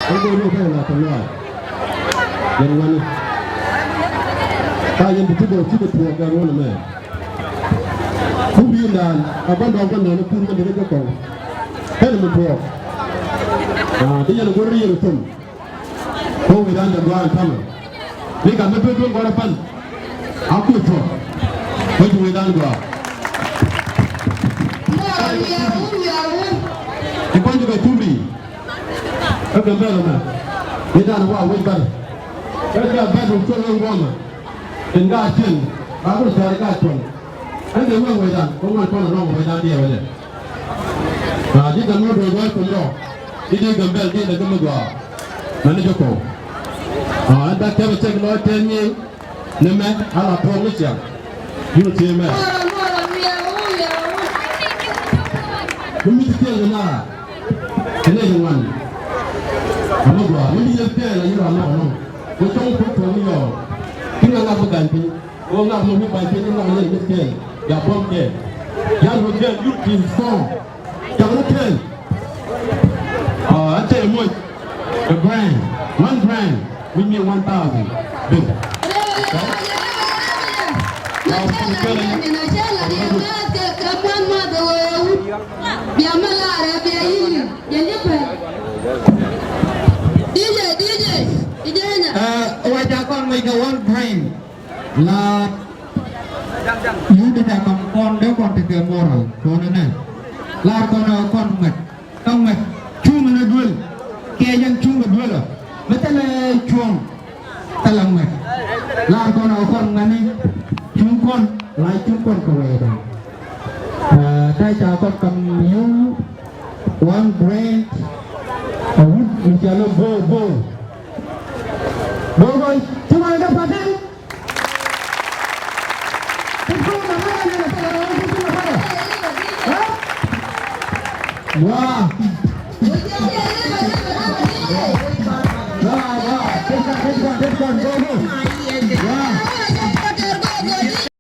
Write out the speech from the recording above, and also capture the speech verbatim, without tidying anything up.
Ɛ go̱o̱r ni kɛ la kɛ lɔaac. Yɛn wani. Ka yɛn bi ti bɛ ti bɛ tuɔɔk kɛ ruɔn ɛmɛ. Ku bi naan a bä dɔɔk bä naan kur mɛ dikɛ jɛ kɔŋ. Kɛn mi tuɔɔk. Aa, di yɛn go̱r ni yɛn thom. Ko wi̱i̱ dan jɛ gua̱a̱n tamɛ. Ni ka mi bi duel gɔrɛ pan. A kui̱ tuɔɔk. Ko ti wi̱i̱ dan gua̱a̱. Ti kɔn ti kɛ tumbi. Kä Gambɛl ɛmɛ, ni dan wa wec bäl. Kä Gambɛl wec cuɔl wec ŋuɔmɛ. Tin ka cieŋ ba ku tɛɛr ka cuɔl. Ɛn te wec wec dan, kä ŋuɔl cuɔl ɛnɔŋ wec dan diɛw ɛlɛ. Aa, ji̱ Gambɛl wec wec kum rɔ. Ji̱ di Gambɛl di ɛn te kä mi gɔaa. Mɛn ni jɛ kɔw. Aa, ɛn bɛ kɛmɛ cɛk lɔ tɛɛr nyiey. Ni mɛ ala tuɔɔk ni ciaŋ. Yun ti mɛ. Mi mi ti tiɛl ni la. Ti ni ŋuan. Ama gua mi mi yel tiɛl ni la nɔ nɔ. Ko tɔŋ ko tɔŋ ni yɔ. Ti ŋa ŋa bu gan ti. Ko ŋa mu mi ba ti ni ŋa ni mi tiɛl. Ya bom kɛ. Ya ru kɛ yur ti fɔŋ. Ja̱ŋ ni ten. Aa, a te moc. A grand. One grand. Which mean one thousand. Big. D J, D J, D J na. Aa, wa ca kɔn moc kɛ one grand. La yut dee kɔn kɔn dee kɔn tekɛ moral kɔn nɛ. Lar kɔn ɛ kɔn ŋuɛt. Kä ŋuɛt cuŋ ni duel. Kɛ yɛn cuŋ kɛ duel ɔ. Mi thilɛ cuɔ̱ŋ thilɛ ŋuɛt. Lar kɔn ɛ kɔn ŋuɛt ni cuŋ kɔn la cuŋ kɔn kɛ wɛɛdɛ. Ɛ, ta̱y ca kɔn kam yio̱w one grand. A wut mi ca lɛ bo̱o̱ bo̱o̱. Bo̱o̱ bo̱o̱ cuŋ ɛ kɛ pa̱t ni. Wow. Wow, wow. This one, this one, this one. Go, go.